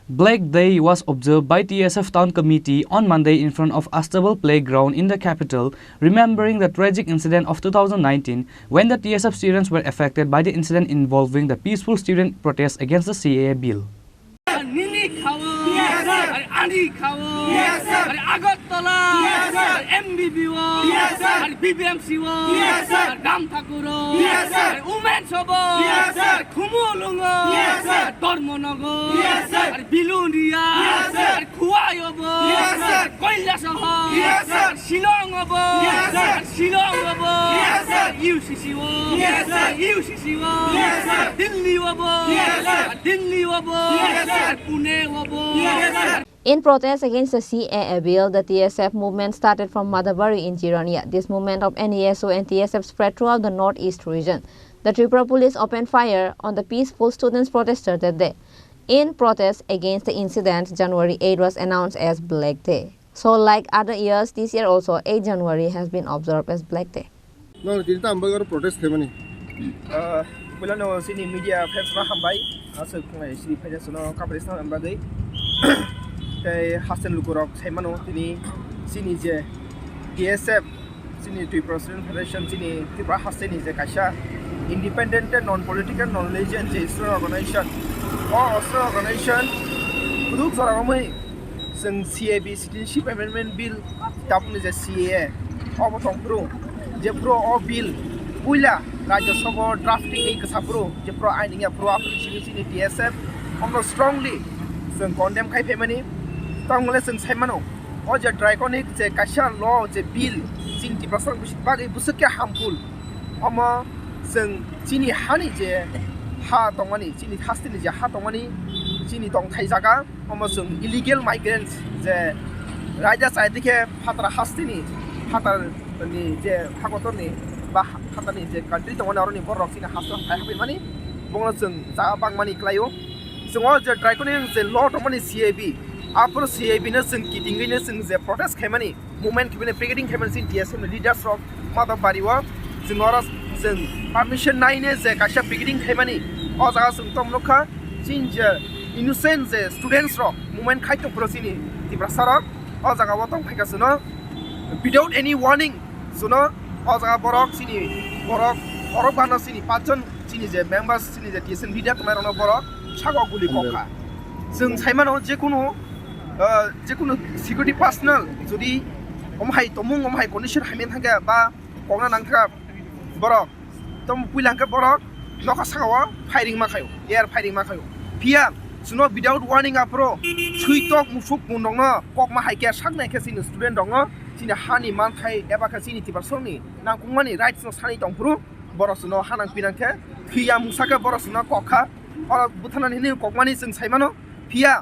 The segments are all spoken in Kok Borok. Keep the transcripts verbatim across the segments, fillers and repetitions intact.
Black Day was observed by T S F Town Committee on Monday in front of Astabal Playground in the capital, remembering the tragic incident of two thousand nineteen when the T S F students were affected by the incident involving the peaceful student protest against the C A A bill. Nini khawo, ar ani khawo, ar Agartala, ar M B B o, ar B B M C o, ar Dam Thakuro, ar Women Sobo, ar Khumulungo, ar Dharmanagar, ar Bilonia, ar Khowai obo, ar Kailasahar, ar Shillong obo, ar Shillong obo, ar U C C o, ar U C C o, ar Delhi obo, ar Delhi obo, ar Pune obo, ar In protest against the C A A bill, the T S F movement started from Madhabari in Jirania. This movement of N E S O and T S F spread throughout the northeast region. The Tripura police opened fire on the peaceful students protester that day. In protest against the incident, January eight was announced as Black Day. So, like other years, this year also eight January has been observed as Black Day. Nang tini tam bagwi oro protest khaimani. Ah, puilano chini media fans no hambai. Aswk, eh, sini phaina sono coverage no bagwi. Tei haste ni lukurok saimano tini chini je T S F, chini Tripura Student Federation, chini Tripura haste ni je kaisa independent tei non political, non religion je student organization. O student organization kuduk jora romwi chwng C A B, Citizenship Amendment Bill, tabukni je C A A, obo tongphuru, jephuru o bill puila Rajya Sabha drafting ni kwsaphuru, jephuru ain wngya phuru, aphuru chini chini T S F omono strongly chwng condemn khai phaimani. Tongmole chwng saimano, o je draconic je kaisa law, je bill, chini Tiprasa bagwi bwswk khe harmful. Omo chwng chini hani je ha tongmani, chini hasteni je ha tongmani, chini tongthai jaga, omo chwng illegal migrants je raida chai dikhe phatara hasteni, phatar ni je hakotorni ba phatarni je country tongmani, oroni borok chini haste phai haphaimani, bongno chwng jaga bangmani klaio. Chwng o je draconian je law tongmani C A B, aphuru C A B no chwng kitingwi no chwng je protest khaimani, movement khaimani, picketing khaimani chini T S F ni leaders rok Madhabari o. Chwng oro chwng permission naine je kaisa picketing khaimani, o jaga chwng tong nukha chini je innocent je students rok movement khai tongphuru chini Tiprasa rok o jaga o tong phaikha chwngno without any warning. Chwngno o jaga borok chini borok borok bano chini pachjon chini je members chini je T S F leader tongnai rokno borok saka guli kokha. Chwng saimano jekunu, ah, jekunu security personnel jodi omo hai tomung, omo hai condition hamya thangkha ba kokna nangkha borok, tamo puila hwnkhe borok nokha sakao firing ma khaio, air firing ma khaio. Phiya chwngno without warning aphuru switok musuk mundokno kokma hai khe saknai khe chini student rokno chini hani manthai eba khe chini Tiprasani nangkukmani rights no sanwi tongphuru borok chwngno hanang pinang khe phiya mungsa khe borok chwngno kokha. Oro butharnani hinwi kokmani chwng saimano. Phiya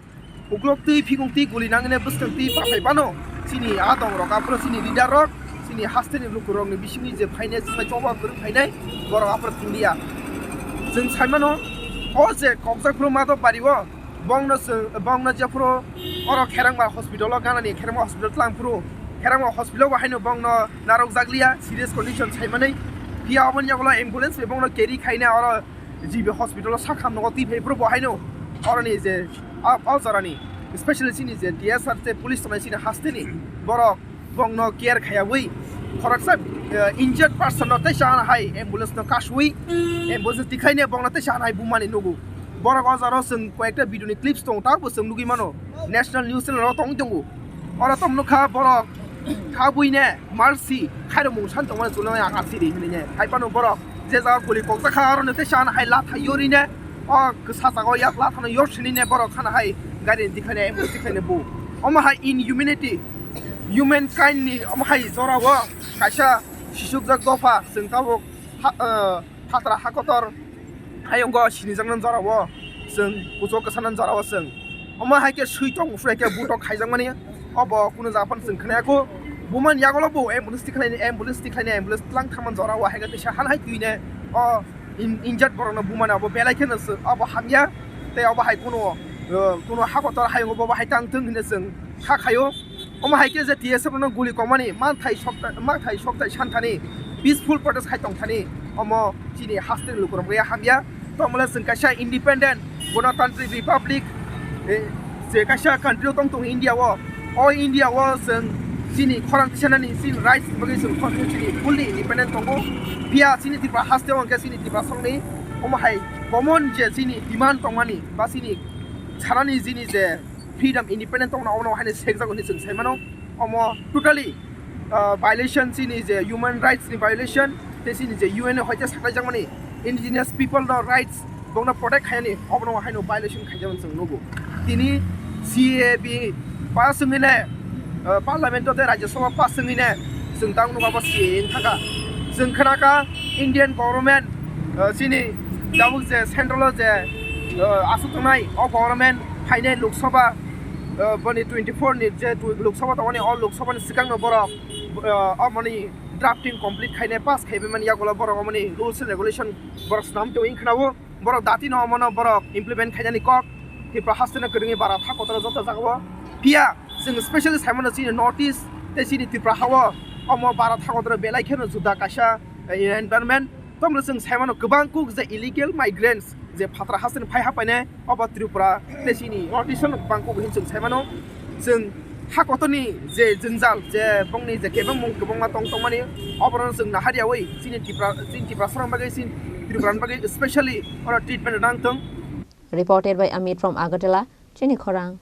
uklok twi phikung twi guli nangni bwskang twi pathai phano chini a dong rok aphuru chini leader rok chini hasteni lukurokni bisingni je phainai chwngbai choba kwrwng phainai borok aphuru thanglia. Chwng saimano o je kokjak phuru Madhabari o bongno chwng bongno jephuru oro Kherangma hospital o ganani Kherangma hospital tlang phuru Kherangma hospital o bo haino bongno narwkjaklia serious condition saimani. Phiya oboni yagulo ambulance bai bongno carry khaina oro G B hospital o sak hamno twi phai phuru bo haino oroni je a, o jorani specially chini je T S R je police tongnai chini hasteni borok bongno care khayawi khoroksa, eh, injured person no teisa hai ambulance no kasui ambulance tikhaine bongno teisa hai bumani nugu. Borok o jaro chwng koyekta video ni clips tong ta bo chwng nugui mano national news channel o tong tongo. Oro tong nukha borok kha buine mercy khairokmung san tongmani chwlangya ang asiri hinwi ne. Hai phano borok je jaga guli kokjakha, oro no tei sana hai latha yorine o kwsa jaga o yak lathano yor sinine borok khana hai gari ni tikhaine ambulance tikhaine bo. Omo hai inhumanity, human kind ni omo hai jora o kaisa sisukjak dopha chwng tabuk ha, eh, Phatra hakotor hayungo sinijaknani jorao chwng kuchuk kwsanani jorao chwng. Omo hai khe swi tong phre khe butok khaijakmani obo kunu jaga phano chwng khwnaya kho. Bumani yagulo bo ambulance tikhlaini, ambulance tikhlaini, ambulance tlang thangmani jorao hai khe teisa han hai twine o in-, injured borokno bumani obo belai kheno chwng obo hamya tei obo hai kunu, uh, kunu hakotor hayungo bobo hai tang thung hinwi chwng kha khaio. Omo hai khe je T S F no guli kokmani manthai sokta-, manthai soktai santhani peaceful protest khai tongthani omo chini hasteni lukurok ya hamya. Tomole chwng kaisa independent, ganatantrik republic, eh, Je kaisa country o tong tong India o, o India o chwng chini khorang tisanani chini rights ni bagwi chwng khorang chini fully independent tongo. Phiya chini Tripura haste o hwnkhe chini Tripura songni omo hai common je chini demand tongmani ba chini sanani chini je freedom independent tongna omo haino sekjago hinwi chwng sai mano. Omo totally uh, violation chini je human rights ni violation tei chini je U N ni hoite saklaijakmani indigenous people no rights bongno protect khaiyani obono haino violation khaijak chwng nugo. Tini C A A B pass wngwi ne uh, parliament o tei Rajya Sabha pass wngwi ne chwng tang nugo abo C A A wng thaka. Chwng khnaka Indian government uh, chini tabuk je central o je uh, aswk tongnai o government phainai Lok Sabha uh, boni twenty four ni je tw- Lok Sabha tongmani o Lok Sabha ni swkang no borok uh, omoni drafting complete khainai pass khaibai mani yagulo borok omoni rules and regulation borok snam twi khnawo borok dati no omono borok implement khainani kok Tripura haste no kwrwngwi bara tha kotor joto jagao phiya chwng specially saimano chini north east tei chini Tripura hao omo bara tha kotor belai kheno juda kaisa eh, environment. Tomro chwng saimano kwbang kuk je illegal migrants je phatra hasteni phai hapaine obo Tripura tei chini north eastern kwbang kuk hin chwng saimano. Chwng ha kotorni je jwngjal je bongni je kebengmung kwbangma tong tongmani oborok chwng nahariyawi chini Tripura chini Tripura sarong bagwi chini Tripura bagwi specially oro treatment rwna wngtong. Reported by Amit from Agartala, Chini Khorang.